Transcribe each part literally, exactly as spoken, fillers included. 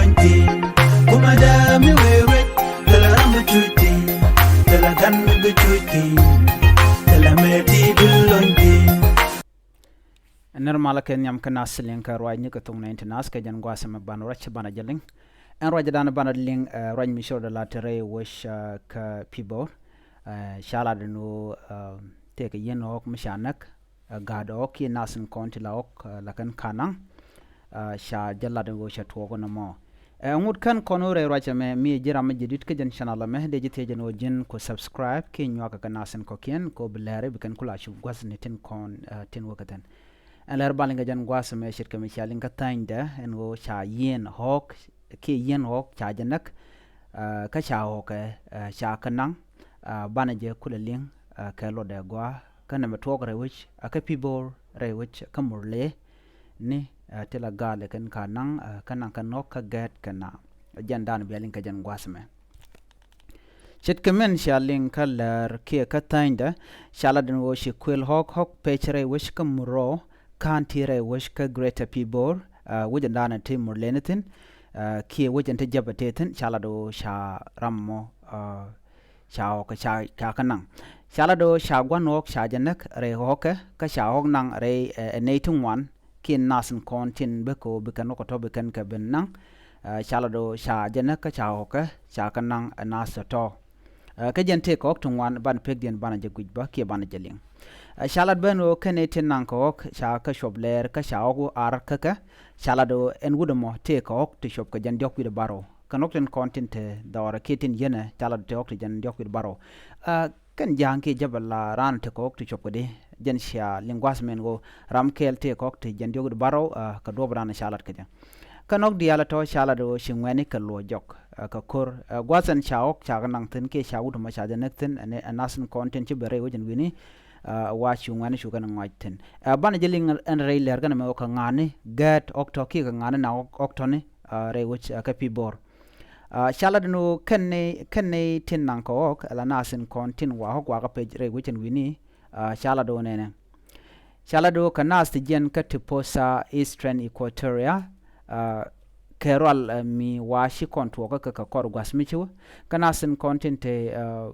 Kumɛ dee mi wee wec, thilɛ ram bi cuc thi̱n, thilɛ gan mi bi cuc thi̱n, thilɛ mëë ti bi lony thi̱n. Nɛr malä kɛ nhiam kä nath liŋ kɛ ruacni kɛ thok nɛy ti nath kɛ jɛn gua̱a̱th ɛmɛ banɛ ruac banɛ jɛ liŋ. Ɛn ruacdan banɛ liŋ, eh, ruac mi cɔl dee la te rɛy wec, eh, kä Pibor. Eh, ca lat ɛn ɣöö, eh, tëëkɛ yieen ɣɔ̱k mi ca näk, eh, gaat ɣɔ̱k kiɛ nath in kɔn ti la ɣɔ̱k, eh, la kɛn ka naŋ. Ah, ca jɛ lat ɛn ɣöö cɛ tuɔɔk ɛn ɛmɔ. Eh, ŋut kän kɔn wä rɛy ruac ɛmɛ, mi ji̱ ram mi jɛ di̱t kä jɛn channel ɛmɛ, dee ji̱ thiec ɛn ɣöö ji̱n ku subscribe kiɛ nyuak kɛ nath in kɔ̱kiɛn kɛ ɣöö bi lɛri bi kɛn ku la cu gua̱thni tin kɔn, eh, tin wä kɛ thi̱n. Ɛn lɛr ba liŋ kɛ jɛn gua̱a̱th ɛmɛ ce̱tkɛ mi ca liŋ kä tha̱a̱nydɛ ɛn ɣöö ca yieen ɣɔ̱k kiɛ yieen ɣɔ̱k ca jɛ näk, eh, kä ca ɣɔ̱kɛ, eh, ca kɛ naŋ, eh, banɛ jɛ kulɛ liŋ, eh, kɛ luɔtdɛ gɔaa kä nɛmɛ tuɔɔk rɛy wec, eh, kä Pibor rɛy wec kä Murle. Ni, eh, ti la gaal ɛ kɛn ka naŋ, eh, kä naŋ kɛn ɣɔ̱k kä gɛɛt kɛn na. Jɛn dan bia liŋ kɛ jɛn gua̱a̱th ɛmɛ. Ce̱tkɛ min cia liŋ kä lɛr kiɛ kä tha̱a̱nydɛ, ca lat ɛn ɣöö ci kuël ɣɔ̱k, ɣɔ̱k pec rɛy wec kä Murle, ka̱n ti rɛy wec kä Greater Pibor, eh, wec ɛn dan ti Murle ni thi̱n, eh, kiɛ wec ɛn ti jäpɛ ti thi̱n, ca lat ɣöö ca ram mɔ, eh, ca ɣɔ̱kɛ ca, ca kɛ naŋ. Ca lat ɣöö ca gua̱n ɣɔ̱k ca jɛ näk rɛy ɣɔ̱kɛ, kä ca ɣɔ̱k naŋ rɛy, eh, ɛ nɛy ti ŋuan, kiɛ nath in kɔn tin bä kɛ ɣöö bi kɛn ɣɔ̱kɛ tɔ̱ bi kɛn kɛ ben naŋ. Eh, ca lat ɣöö ca jɛ näk kä ca ɣɔ̱kɛ ca kɛ naŋ ɛ nath tɔ̱tɔ̱. Eh, kä jɛn tëëkɛ ɣɔ̱k ti ŋuan banɛ pekdiɛn banɛ jɛ guic bä kiɛ banɛ jɛ liŋ. Eh, ca lat ben ɣöö kɛn nɛy tin naŋ kɛ ɣɔ̱k ca kɛ cuɔp lɛɛr kä ca ɣɔ̱k wä ar kä kɛ. Ca lat ɣöö ɛn wut ɛmɔ tëëkɛ ɣɔ̱k ti cuɔp kɛ jɛn diɔ̱k wi̱cdɛ bärɔw. Kɛ ɣɔ̱k tin kɔn tin te dhɔrɛ kiɛ tin yienɛ ca lat tëë ɣɔ̱k ti jɛn diɔ̱k wi̱cdɛ bärɔw. Ah, kɛn ja̱a̱ŋ kiɛ jäpɛ la raan tëë kɛ ɣɔ̱k ti cuɔp kɛ di. Jɛn cia liŋ gua̱a̱th min ɣöö ram kɛɛl tëë kɛ ɣɔ̱k ti jɛn diɔ̱k wi̱cdɛ bärɔw, ah, kɛ duɔ̱ɔ̱p raan ca lat kɛ jɛ. Kɛ ɣɔ̱k diaal tɔ̱ ca lat ɣöö ci ŋuɛ̈ni kɛ luɔ̱c jɔk, ah, kɛ ko̱r. Ah, gua̱a̱th ɛn ca ɣɔ̱k ca kɛ naŋ thi̱n kiɛ ca wut ɛmɔ ca jɛ näk thi̱n, ɛn, ɛn nath in kɔn tin ci ben rɛy wec ɛn wi̱ni, ah, wa cu ŋuɛ̈ni cu kɛn ŋɔac thi̱n. Ah, banɛ jɛ liŋ ɛn rɛy lɛr kɛn ɛmɛ ɣöö kɛ ŋa̱ni gɛɛt ɣɔ̱k tɔ̱ kiɛ kɛ ŋa̱ni naŋ ɣɔ̱k, ɣɔ̱k tɔ̱ni, ah, rɛy wec, ah, kä Pibor. Ah, ca lat ɛn ɣöö kɛn nɛy, kɛn nɛy tin naŋ kɛ ɣɔ̱k, ala nath in kɔn tin wa ɣɔ̱k wa kɛ pec rɛy wec ɛn wi̱ni, ah, ca lat ɣöö nɛnɛ. Ca lat ɣöö kɛ nath ti jiɛn kä Tiposa, Eastern Equatoria, ah, kɛ rual, ah, mi wa ci kɔn tuɔɔkä kɛ kɛ kɔr gua̱th mi ci wä. Kɛ nath in kɔn tin te, ah,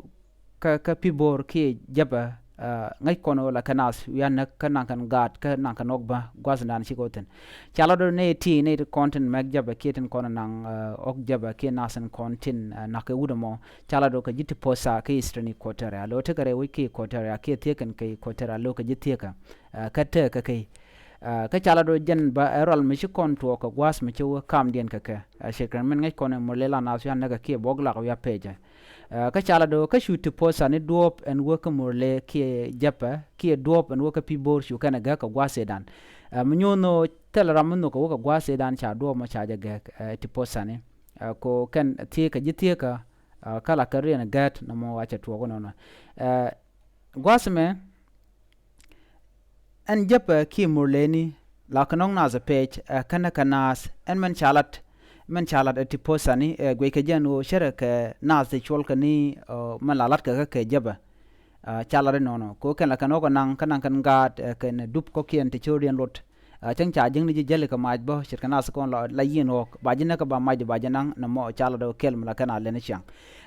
kä, kä Pibor kiɛ jäpɛ, ah, ŋäc kɔn ɣöö la kɛ nath wi̱i̱ a näk kä naŋ kɛn gaat kä naŋ kɛn ɣɔ̱k bä gua̱thdan cikɛ wä thi̱n. Ca lat ɣöö nɛy ti, nɛy ti kɔn tin mɛk jäpɛ kiɛ tin kɔn naŋ, ah, ɣɔ̱k jäpɛ kiɛ nath in kɔn tin, ah, naŋ kɛ wut ɛmɔ. Ca lat ɣöö kɛ ji̱ Tiposa kä Eastern Equatoria. Lo̱ tekɛ rɛy wec kä Equatoria kiɛ thiekɛn kɛ Equatoria lo̱ kɛ ji̱ thiekä. Ah, kä tekɛ kɛ. Ah, kä ca lat ɣöö jɛn bä ɛ rual mi ci kɔn tuɔɔk kɛ gua̱th mi ci wä kamdiɛn kɛ kɛ. Ah, ce̱tkɛ min ŋäc kɔn ɛ Murle la nath wi̱i̱ a näk kɛ kiɛ bɔk lak wi̱i̱ a pecɛ. Ah, kä ca lat ɣöö kä cu Tiposa ni duɔ̱ɔ̱p ɛn wä kä Murle kiɛ jäpɛ kiɛ duɔ̱ɔ̱p ɛn wä kä Pibor cu kɛn ɛ gäk kɛ gua̱th ëëdan. Ah, mi nyuɔ̱n ɣöö thilɛ ram mi nhök kɛ wä kɛ gua̱th ëëdan ca duɔ̱ɔ̱p mɔ ca jɛ gäk, eh, Tiposa ni. Ah, ko kɛn thiekä ji̱ thiekä, ah, kä la kɛ riɛn gät nɔmɔ wa cɛ tuɔɔk nɔnɔ. Eh, gua̱th mɛ, ɛn jäpɛ kiɛ Murleni, la kɛ nɔŋ nath pec, eh, kɛnɛ kɛ nath, ɛn mɛn ca lat, mɛn ca lat ɛ Tiposa ni, eh, guic kɛ jɛn ɣöö cärɛ kɛ nath ti cuɔl kɛ ni, eh, mɛn la lat kɛ kɛ kɛ jäpɛ. Ah, ca lat inɔnɔ. Ko kɛn la kɛn ɣɔk naŋ, kä naŋ kɛn gaat, eh, kɛn dup kɔkiɛn ti cio̱o̱riɛn luɔt. Ah, cäŋ ca ji̱ŋni ji̱ jäli kɛ mac bä, ce̱tkɛ nath kɔn la, la yieen ɣɔk. Ba ji̱ näk kɛ ba mac di ba ji̱ naŋ, nɔmɔ ca lat ɣöö kɛl mi la kɛn a lɛn ciaŋ.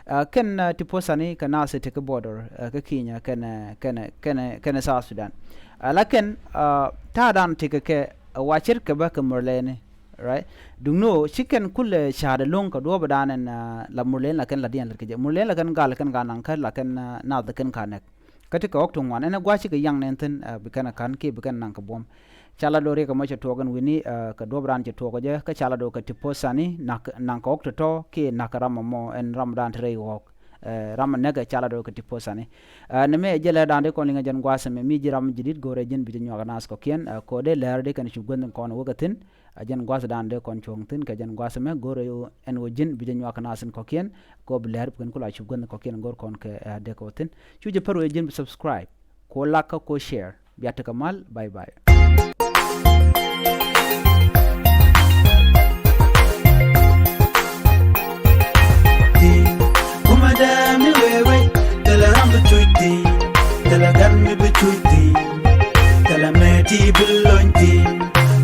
Ah, kɛn, ah, Tiposa ni kɛ nath ti kɛ border, ah, kä Kenya, kɛn, ah, kɛn, kɛn, kɛn South Sudan. Ah, la kɛn, ah, ta̱a̱dan ti kɛ kɛ, ah, wa ce̱tkɛ bä kɛ Murleni. Right? Duŋni ɣöö ci kɛn kulɛ ca̱a̱t ɛlɔ̱ŋ kɛ duɔ̱ɔ̱pdan ɛn, ah, la Murlen la kɛn la diɛn lät kɛ jɛ. Murlen la kɛn gal kɛn gal naŋ kä la kɛn, ah, nath kɛn ka nɛk. Kä ti kɛ ɣɔ̱k ti ŋuan ɛn ɛ gua̱c cikɛ yaŋ nɛn thi̱n, ah, bi kɛn ɛ ka̱n kiɛ bi kɛn naŋ kɛ buɔ̱m. Ca la do̱r riɛk ɛmɔ cɛ tuɔɔk ɛn wi̱ni, ah, kɛ duɔ̱ɔ̱pdan cɛ tuɔɔk kɛ jɛ, kä ca la do̱r kɛ Tiposa ni, naŋ, naŋ kɛ ɣɔ̱k tɔ̱tɔ̱ kiɛ naŋ kɛ ram ɛmɔ ɛn ramdan ti rɛy ɣɔ̱k. Eh, ram ɛ näk ɛ ca la do̱r kɛ Tiposa ni. Ah, nɛmɛ ɛ jɛ lɛr da̱a̱n dee kɔn liŋ ɛ jɛn gua̱a̱th ɛmɛ, mi ji̱ ram ji̱ di̱t go̱o̱rɛ ji̱n bi jɛ nyuak ɛ nath kɔ̱kiɛn, ah, ko̱dɛ lɛr dee kɛn cu guänh kɔn wä kɛ thi̱n. A jɛn gua̱thdan dee kɔn cuɔ̱ŋ thi̱n kɛ jɛn gua̱th ɛmɛ, go̱o̱rɛ ɛn ɣöö ji̱n bi jɛ nyuak kɛ nath in kɔ̱kiɛn, kɛ ɣöö bi lɛr bi kɛn kula cup guänh kɔ̱kiɛn go̱o̱r kɔn kɛ, eh, dee kɛ wä thi̱n. Cu jɛ pär wee ji̱n bi subscribe, ku like kä ku share. Bia tekɛ mal, bye bye. Kumɛ dee mi wee wec, thilɛ ram bi cuc thi̱n, thilɛ gat mi bi cuc thi̱n, thilɛ mëë ti bi lony thi̱n.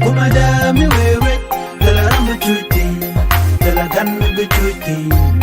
Kumɛ dee mi wee wec, thilɛ ram bi cuc thi̱n, thilɛ King.